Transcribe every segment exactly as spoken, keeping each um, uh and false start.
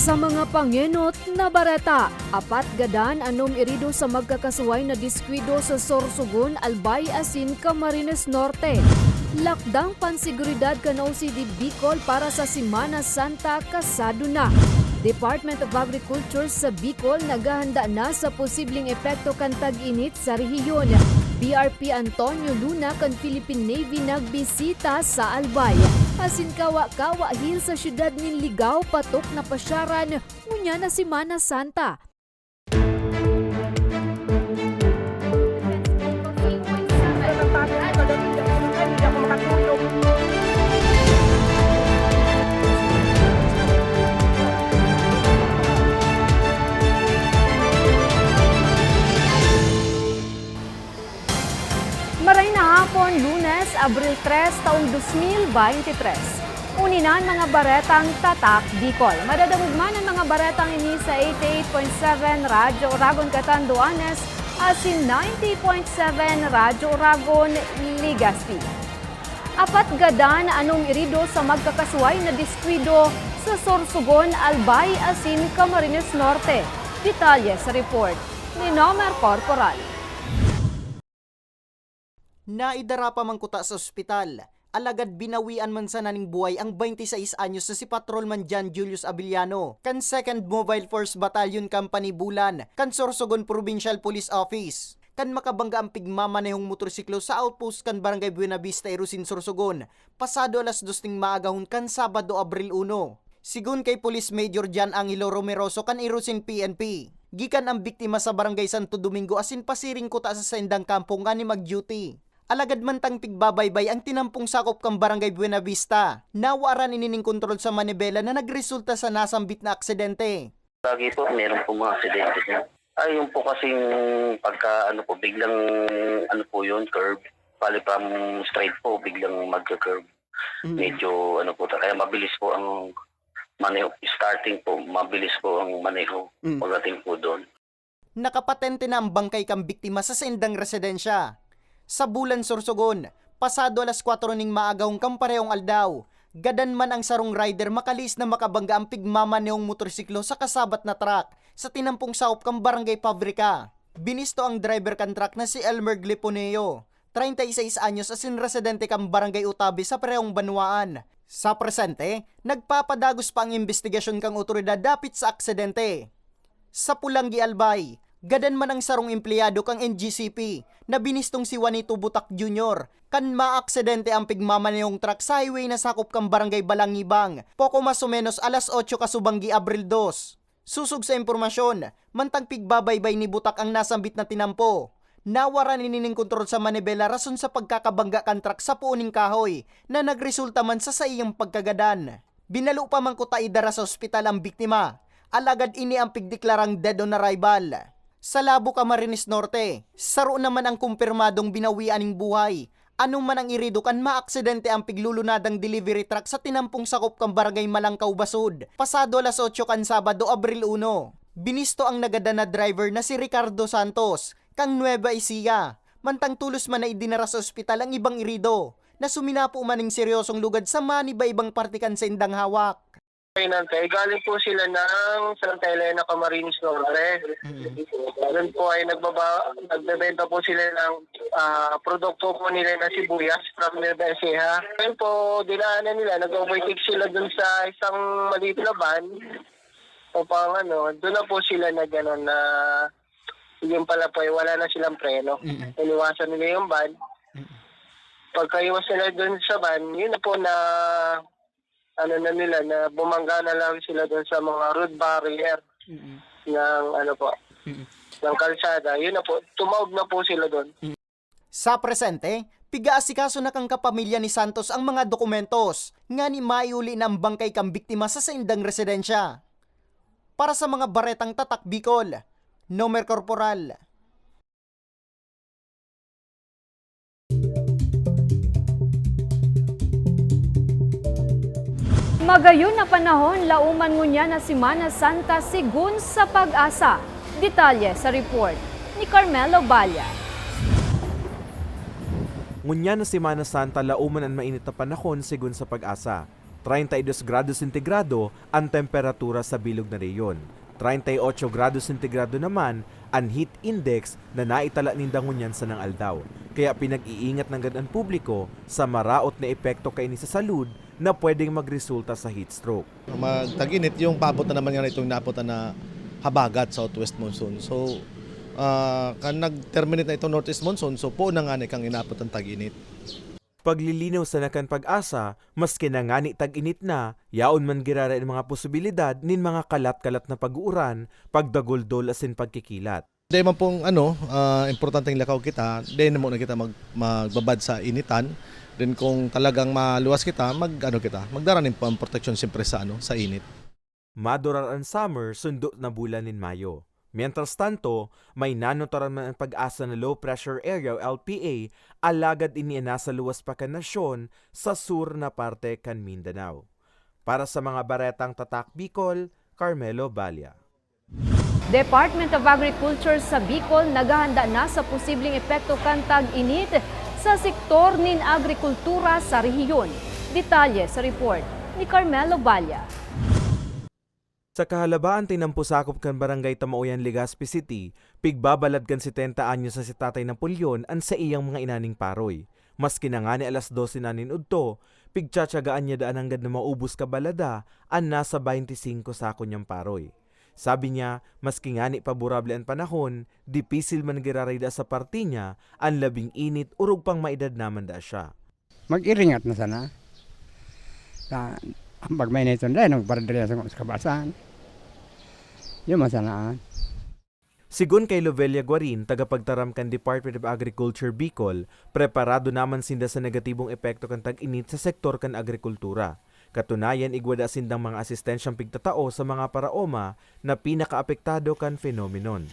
Sa mga pangenot na bareta, apat gadan, anom irido sa magkakasuway na diskwido sa Sorsogon, Albay asin Camarines Norte. Lakdang panseguridad kan O C D Bicol para sa Semana Santa kasado na. Department of Agriculture sa Bicol naghahanda na sa posibleng epekto kan tag-init sa rehiyon. B R P Antonio Luna kan Philippine Navy nagbisita sa Albay. Asin kawa-kawa Hill sa siyudad nin Ligao, patok na pasyaran, ngunyan na Semana Santa. Maray na hapon, Lunes, Abril tres, taong dos mil bente tres. Uni na an mga baretang Tatak Bicol. Madadangog man an mga baretang ini sa eighty-eight point seven Radyo Oragon, Catanduanes, asin ninety point seven Radyo Oragon, Legazpi. Apat gadan, anom irido sa magkakasuway na diskwido sa Sorsogon, Albay asin Camarines Norte. Detalye sa report ni Nomer Corporal. Naidara pa man kuta sa ospital, alagad binawian man sana nin buhay ang baynte sais anyos na si Patrolman John Julius Avellano, kan Second Mobile Force Battalion Company Bulan, kan Sorsogon Provincial Police Office, kan makabangga ang pigmamanehong motorsiklo sa outpost kan Barangay Buenavista, Irosin, Sorsogon, pasado alas dos ning maagahon kan Sabado, Abril uno. Sigon kay Police Major John Angelo Romeroso kan Irosin P N P, gikan ang biktima sa Barangay Santo Domingo asin pasiring kuta sa saindang kampo nganing mag-duty. Alagad mantang pigbabaybay ang tinampong sakop kan Barangay Buenavista, nawaran ini nin kontrol sa manibela na nagresulta sa nasambit na aksidente. Lagi po, meron po mga aksidente, sir. Ay, yun po kasing pagka, ano po, biglang, ano po yun, curve. Bali from straight po, biglang magka-curve. Mm. Medyo, ano po, ta-, kaya mabilis po ang maneho. Starting po, mabilis po ang maneho Mm. pagdating po doon. Nakapatente na ang bangkay kan biktima sa saindang residensya. Sa Bulan, Sorsogon, pasado alas kwatro ning maagahon kan parehong aldaw, gadan man ang sarong rider makalihis na makabangga ang pigmamanehong motorsiklo sa kasabat na truck sa tinampong sakop kan Barangay Fabrica. Binisto ang driver kan truck na si Elmer Gliponeo, treinta y seis anyos, asin residente kan Barangay Utabe sa parehong banwaan. Sa presente, nagpapadagos pa ang imbestigasyon kan awtoridad dapit sa aksidente. Sa Polangui, Albay, gadan man ang sarong empleyado kan N G C P na binistong si Juanito Butak Junior kan maaksidente ang pigmamanehong truck sa highway na sakop kan Barangay Balangibang, poko mas o menos alas otso kasubanggi, Abril dos. Sosog sa impormasyon, mantang pigbabaybay ni Butak ang nasambit na tinampo, nawaran ini nin kontrol sa manibela rason sa pagkakabangga kan truck sa puon nin kahoy na nagresulta man sa saiyang pagkagadan. Binalo pa man kuta idara sa ospital ang biktima, alagad ini ang pigdeklarang dead on arrival. Sa Labo, Camarines Norte, saro naman ang kumpirmadong binawian nin buhay. Ano man ang irido kan maaksidente ang piglulunadang delivery truck sa tinampong sakop kan Barangay Malangkaw, Basud, pasado alas otso kan Sabado, Abril uno. Binisto ang nagadan na driver na si Ricardo Santos, kan Nueva Ecija, mantang tolos man na idinara sa ospital ang ibang irido, na suminapo man nin seryosong lugad sa maniba-ibang parte kan saindang hawak. Pinantay, galing po sila ng Santa Elena, Camarines Norte. Mm. Doon po ay nagbaba-, nagbebenta po sila ng, ah, produkto po nila na sibuyas from Nueva Ecija. Ayun po, dinaanan nila, nag-overtake sila dun sa isang maliit na van. Upang ano, doon na po sila nag-ano na, yung pala po ay wala na silang preno. Mm. Iniwasan nila yung van. Mm. Pagkaiwas nila dun sa van, yun na po na ano na nila, na bumangga na lang sila dun sa mga road barrier Mm. ng ano po, Mm. ng kalsada. Yun na po, tumaob na po sila dun. Mm. Sa presente, pigaasikaso na kan kapamilya ni Santos ang mga dokumentos, ngani maiuli na ang bangkay kan biktima sa saindang residensya. Para sa mga baretang Tatak Bicol, Nomer Corporal. Magayon na panahon, lauman ngunyan na Semana Santa, sigon sa PAGASA. Detalye sa report ni Carmelo Balla. Ngunyan na Semana Santa, lauman an mainit na panahon, sigon sa PAGASA. Treinta y dos grado sentigrado an temperatura sa bilog na rehiyon. Treinta y ocho grado sentigrado naman an heat index na naitala ninda ngunyan sanang aldaw. Kaya pinag-iingat nanggad an publiko sa maraot na epekto kaini sa salud na pwedeng magresulta sa heat stroke. Magtag-init, yung paabot na naman nga itong inaapotan na habagat, southwest monsoon. So, ah, kan nag-terminate na itong northeast monsoon, so, poon na ngani kang inaapot ang tag-init. Paglilinaw sana kan PAGASA, maski na ngani tag-init na, yaon man giraray an mga posibilidad nin mga kalat-kalat na pag-uuran, pagdaguldol asin pagkikilat. Dai man pong ano, ah, importanteng lakaw kita, dai na muna kita mag-, magbabad sa initan. Then kung talagang maluwas kita, mag-ano kita, magdara nin pamproteksyon siyempre sa ano, sa init. Madurar an summer, sundo na bulan nin Mayo. Mientras tanto, may nanutaran man an PAGASA na low pressure area o L P A, alagad ini an nasa luwas pa kan nasyon, sa sur na parte kan Mindanao. Para sa mga baretang Tatak Bicol, Carmelo Balia. Department of Agriculture sa Bicol naghahanda na sa posibleng epekto kan tag-init sa sektor nin agrikultura sa rehiyon. Detalye sa report ni Carmelo Balia. Sa Kahalabaan, tinampo sakop kan Barangay Tamaoyan, Legazpi City, pigbabalad kan setenta anyos na si Tatay Napoleon an saiyang mga inaning paroy. Maski na ngani alas dose na nin udto, pigtsatsagaan niya daan nanggad na maubos kabalada an nasa baynte singko sako niyang paroy. Sabi niya, maski ngani paborable an panahon, dipisil man giraray daa sa parte niya an labing init, orog pang maedad naman daa siya. Mag-iringat na sana. Sa, pag may naiton dai, nagparadriya sa, sa kabasan. Yun man sana, ah. Sigon kay Lovelia Guarin, tagapagtaram kan Department of Agriculture Bicol, preparado naman sinda sa negatibong epekto kan tag-init sa sektor kan agrikultura. Katunayan, igwa daa sindang mga asistensyang pigtatao sa mga paraoma na pinakaapektado kan phenomenon.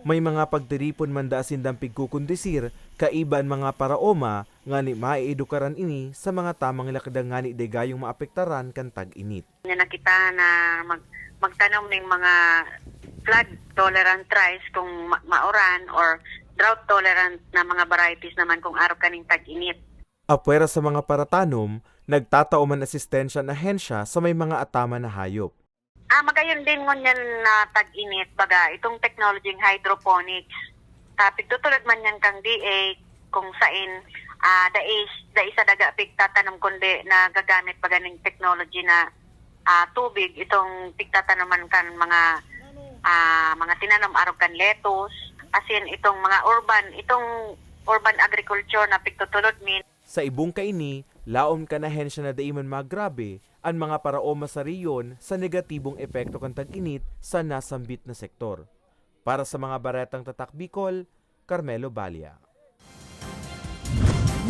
May mga pagtiripon man daa sindang pigkukondisir kaiba an mga paraoma, ngani maeedukaran ini sa mga tamang lakda ngani dai gayong maapektaran kan tag-init. Nga na kita na mag-, magtanom ning mga flood tolerant rice kung ma-, mauran or drought tolerant na mga varieties naman kung arog kaning tag-init. Apwera sa mga paratanom, nagtatao man asistensya an ahensya sa may mga ataman na hayop. Ah, magayon din ngunyan na tag-init, baga, itong technology ng hydroponics. Ah, pigtutulod man yan kang D A, kung sain, ah, dai, dai sa daga pigtatanom, kundi nagagamit pa ganing technology na, ah, tubig, itong pigtatanuman kan mga, ah, mga tinanom arog kan lettuce, asin itong mga urban, itong urban agriculture na pigtutulod mi. Sa ibong kaini, laom kan ahensya na dai man magrabe an mga paraoma sa rehiyon sa negatibong epekto kan tag-init sa nasambit na sektor. Para sa mga baretang Tatak Bicol, Carmelo Balia.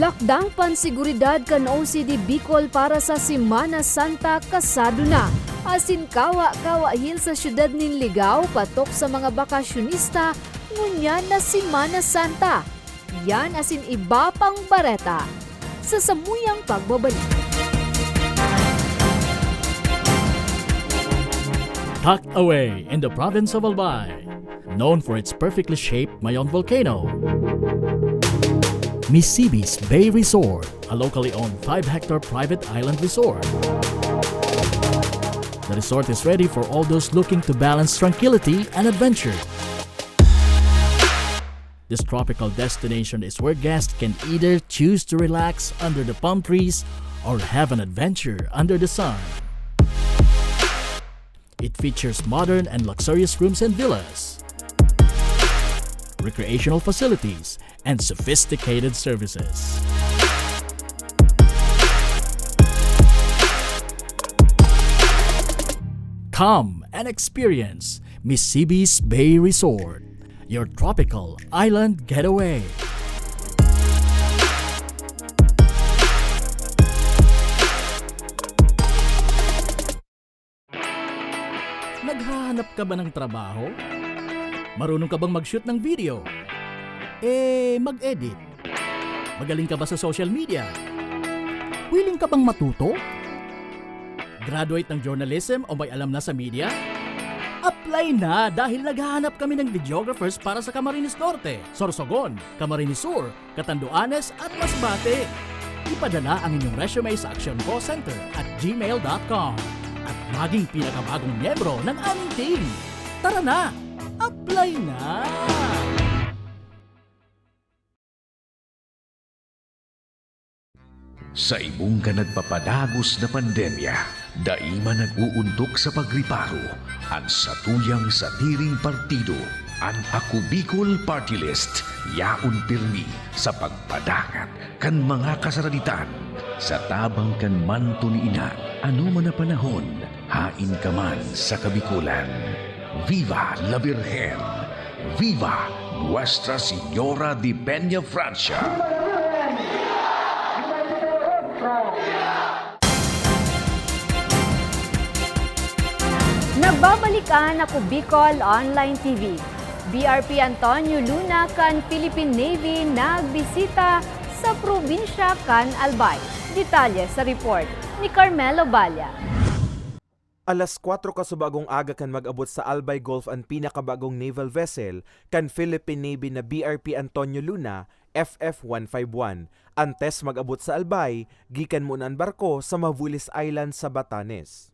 Lakdang pansiguridad kan O C D Bicol para sa Semana Santa kasado na. Asin kawa-kawa hil sa siyudad nin Ligao patok sa mga bakasyonista ngunyan na Semana Santa. Yan asin iba pang bareta sa samuyang pagbabalik. Tucked away in the province of Albay, known for its perfectly shaped Mayon volcano, Misibis Bay Resort, a locally owned five-hectare private island resort. The resort is ready for all those looking to balance tranquility and adventure. This tropical destination is where guests can either choose to relax under the palm trees or have an adventure under the sun. It features modern and luxurious rooms and villas, recreational facilities, and sophisticated services. Come and experience Misibis Bay Resort, your tropical island getaway. Naghahanap ka ba ng trabaho? Marunong ka bang mag-shoot ng video? Eh, mag-edit? Magaling ka ba sa social media? Willing ka bang matuto? Graduate ng journalism o may alam na sa media? Apply na, dahil naghahanap kami ng videographers para sa Camarines Norte, Sorsogon, Camarines Sur, Catanduanes at Masbate. Ipadala ang inyong resume sa actioncallcenter at gmail dot com at maging pinakabagong miyembro ng aming team. Tara na! Apply na! Saimong kan nagpapadagos na pandemya, dai man nag-uuntok sa pagriparo an satuyang sadiring partido. An Ako Bicol Party List yaon pirmi sa pagpadangat kan mga kasaraditan sa tabang kan manto ni Ina. Anoman na panahon, hain ka man sa Kabikolan. Viva la Virgen! Viva Nuestra Señora de Peña Francia! Nagbabalik an Ako Bicol Online T V. B R P Antonio Luna kan Philippine Navy nagbisita sa probinsya kan Albay. Detalye sa report ni Carmelo Balla. Alas kwatro kasubagong aga kan mag-abot sa Albay Gulf an pinakabagong naval vessel kan Philippine Navy na B R P Antonio Luna, F F one five one. Antes mag-abot sa Albay, gikan muna an barko sa Mavuelis Island sa Batanes.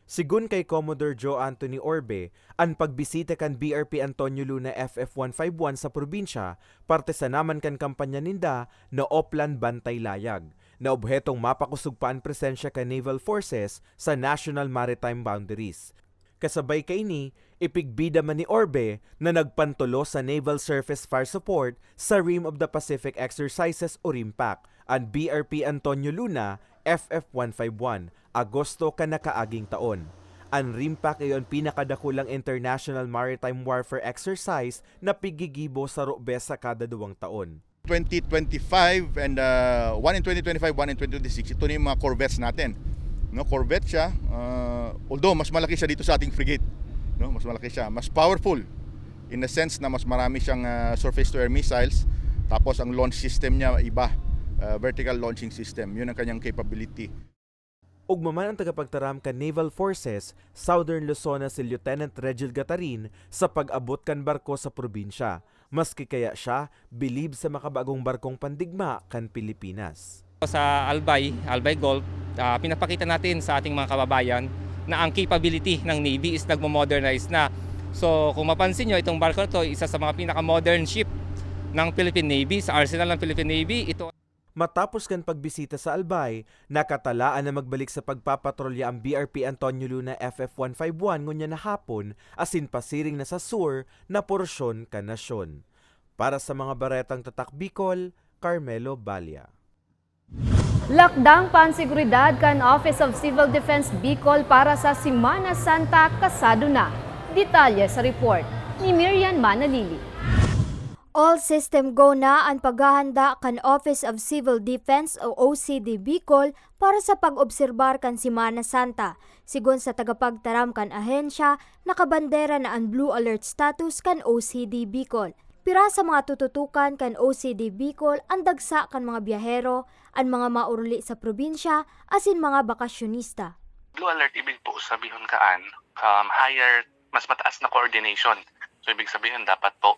Sigon kay Commodore Joe Anthony Orbe, an pagbisita kan B R P Antonio Luna F F one five one sa probinsya parte sa naman kan kampanya ninda na Oplan Bantay Layag, na obhetong mapakosog pa an presensya kan naval forces sa national maritime boundaries. Kasabay kaini, ipigbida man ni Orbe na nagpantulos sa Naval Surface Fire Support sa Rim of the Pacific Exercises o RIMPAC an B R P Antonio Luna F F one five one, Agosto kan nakaaging taon. An RIMPAC iyo an pinakadakulang international maritime warfare exercise na pigigibo saro bes sa kada duwang taon. twenty twenty-five and uh, one in twenty twenty-five, one in twenty twenty-six, ito na yung mga corvettes natin. No, corvette siya, uh, although mas malaki siya dito sa ating frigate. No, mas malaki siya, mas powerful in the sense na mas marami siyang uh, surface to air missiles, tapos ang launch system niya iba, uh, vertical launching system. Yun ang kanyang capability. Ugma man ang tagapagtaram kan Naval Forces, Southern Luzon na si Lieutenant Regil Gatarin sa pag-abot kan barko sa probinsya, maski kaya siya bilib sa makabagong barkong pandigma kan Pilipinas. Sa Albay, Albay Gulf, uh, pinapakita natin sa ating mga kababayan na ang capability ng Navy is nagmo-modernize na. So kung mapansin nyo, itong barko na to, isa sa mga pinaka-modern ship ng Philippine Navy, sa arsenal ng Philippine Navy. Ito Matapos kan pagbisita sa Albay, nakatalaan na magbalik sa pagpapatrolya ang B R P Antonio Luna F F one five one ngunyan na hapon asin pasiring na sa sur na porsyon kan nasyon. Para sa mga baretang Tatak Bicol, Carmelo Balia. Lakdang panseguridad kan Office of Civil Defense Bicol para sa Semana Santa kasado na. Detalye sa report ni Mirian Manalili. All system go na an paghahanda kan Office of Civil Defense o O C D Bicol para sa pag-obserbar kan Semana Santa. Sigon sa tagapagtaram kan ahensya, nakabandera na an Blue Alert status kan O C D Bicol. Pira sa mga tututukan kan O C D Bicol an dagsa kan mga biyahero, an mga mauruli sa probinsya, asin mga bakasyonista. Blue Alert ibig po sabihon kaan, um, higher, mas mataas na coordination. So ibig sabihin dapat po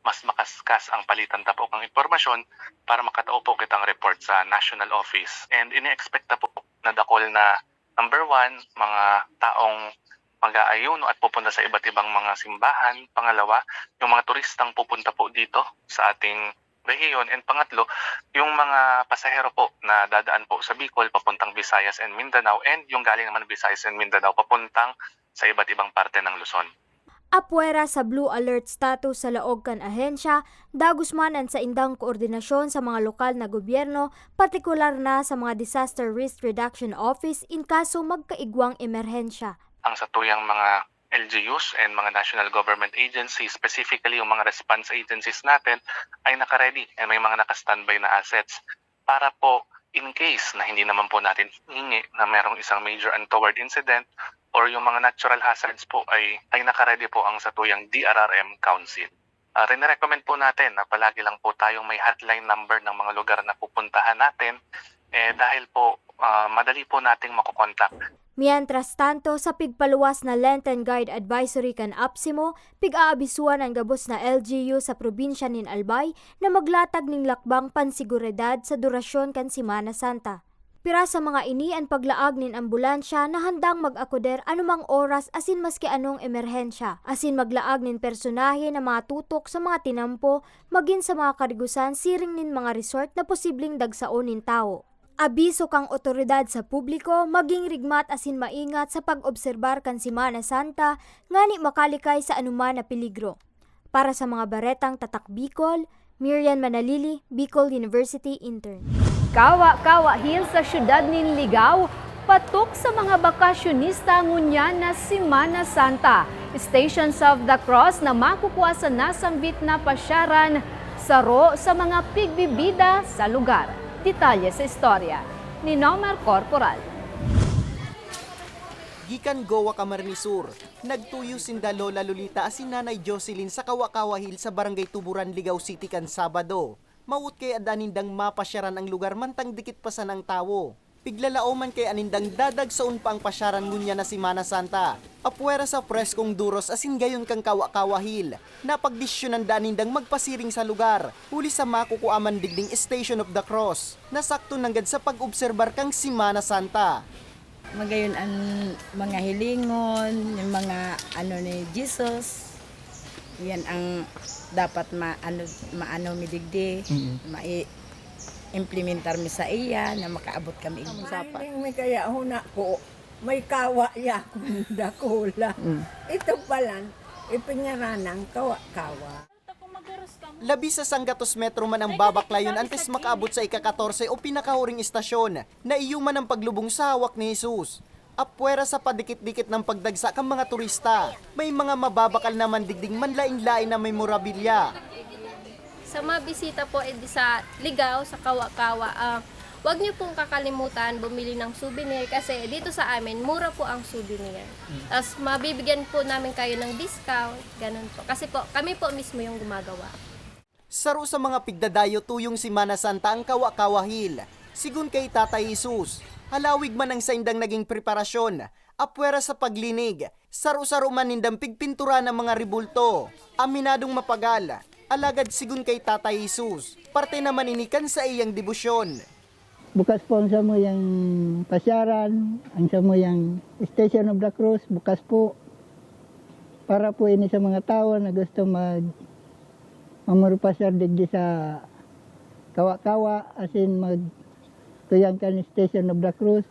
mas makaskas ang palitan ta po kang impormasyon para makatao po kitang report sa national office. And ini-expect ta po na dakol na number one, mga taong mag-aayuno at pupunta sa iba't ibang mga simbahan. Pangalawa, yung mga turistang pupunta po dito sa ating rehiyon. And pangatlo, yung mga pasahero po na dadaan po sa Bicol papuntang Visayas and Mindanao and yung galing naman Visayas and Mindanao papuntang sa iba't ibang parte ng Luzon. Apwera sa Blue Alert status sa laog kan ahensya, dagos man an saindang koordinasyon sa mga lokal na gobyerno, partikular na sa mga Disaster Risk Reduction Office in kaso magkaigwang emerhensya. Ang satuyang mga L G Us and mga national government agencies, specifically yung mga response agencies natin, ay naka-ready and may mga naka-standby na assets para po in case na hindi naman po natin hingi na merong isang major untoward incident or yung mga natural hazards po ay, ay naka-ready po ang satuyang D R R M Council. Uh, rinirecommend po natin na palagi lang po tayong may hotline number ng mga lugar na pupuntahan natin eh, dahil po uh, madali po nating makokontakt. Mientras tanto, sa pigpaluwas na Lenten Guide Advisory kan APSEMO, pig-aabisuhan an gabos na L G U sa probinsya nin Albay na maglatag nin lakbang pansiguridad sa durasyon kan Semana Santa. Pira sa mga ini an paglaag nin ambulansya na handang mag-akuder anumang oras asin maski anong emerhensya, asin maglaag nin personahe na matutok sa mga tinampo magin sa mga karigusan siring nin mga resort na posibleng dagsaon nin tawo. Abiso kan awtoridad sa publiko, maging rigmat asin maingat sa pag-obserbar kan Semana Santa ngani makalikay sa anoman na peligro. Para sa mga baretang Tatak Bicol, Miriam Manalili, Bicol University Intern. Kawa-Kawa Hill sa siyudad nin Ligao, patok sa mga bakasyonista ngunyan na Semana Santa. Stations of the Cross na makukua sa nasambit na pasyaran, saro sa mga pigbibida sa lugar. Detalye sa istorya ni Nomer Corporal. Gikan Goa, Camarines Sur, nagtuyo sinda Lola Lolita asin Nanay Jocelyn sa Kawa-Kawa Hill sa Barangay Tuburan, Ligao City kan Sabado. Mawot kaya daa nindang mapasyaran ang lugar mantang dikit pa sana ang tawo. Piglalaoman kaya nindang dadagsaon pa ang pasyaran ngunyan na Semana Santa. Apwera sa preskong duros asin gayon kan Kawa-Kawa Hill, napagdesisyonan daa nindang magpasiring sa lugar, huli sa makukua man digding Station of the Cross, na sakto nanggad sa pag-obserbar kan Semana Santa. Magayon an mga hilingon, yung mga ano ni Jesus, yan ang dapat ma-, ano, maano mi digdi, Mm. mai-implementar mi sa iya na makaabot kami igdi. Mahiling mi kaya huna ko, may kawa ya akong dakula. Mm. Ito palan, ipingaranang kawa-kawa. Labi sa sanggatos metro man ang babaklayon antes makaabot sa ika-katorse o pinakahuring estasyon na iyo man ang paglubong sa hawak ni Jesus. Apwera sa padikit-dikit ng pagdagsa kan mga turista, may mga mababakal naman digding manlain-lain na memorabilia. Sa mga bisita po, eh, di sa Ligao, sa Kawa-Kawa, ah, wag niyo pong kakalimutan bumili ng souvenir kasi dito sa amin, mura po ang souvenir. Mm. Tas mabibigyan po namin kayo ng discount, ganun po. Kasi po, kami po mismo yung gumagawa. Saro sa mga pigdadayo tuyong Semana Santa ang Kawa-Kawa Hill. Sigon kay Tatay Jesus, halawig man ang saindang naging preparasyon, apwera sa paglinig, saro-saro man nindang pigpintura ng mga rebulto. Aminadong mapagal, alagad sigon kay Tatay Jesus, parte naman ini kan saiyang debosyon. Bukas po ang samuyang pasyaran, ang samuyang Station of the Cross, bukas po. Para po ini sa mga tawo na gusto mag-, mamurpasyar digdi sa Kawa-Kawa, asin magtuyan kan Station of the Cross,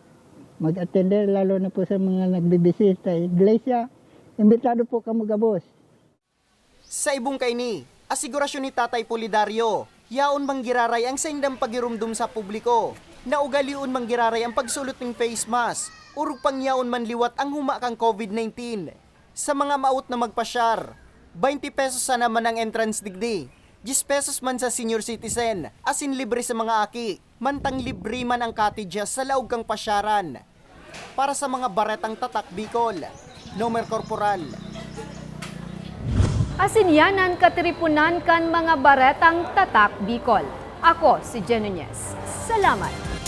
mag-attender, lalo na po sa mga nagbibisita iglesia. Imbitado po kamo gabos. Sa ibong kaini, asigurasyon ni Tatay Pulidario, yaon man giraray ang saindang pagirumdom sa publiko, na ugalion man giraray ang pagsulot ning face mask, orog pang yaon man liwat ang huma kan COVID nineteen. Sa mga maot na magpasyar, baynte pesos sana man ang entrance digdi, dyes pesos man sa senior citizen, asin libre sa mga aki, mantang libre man ang cottages sa laog kan pasyaran. Para sa mga Baretang Tatak Bicol, Nomer Corporal. Asin yan an katiriponan kan mga Baretang Tatak Bicol. Ako si Jen Nunez. Salamat!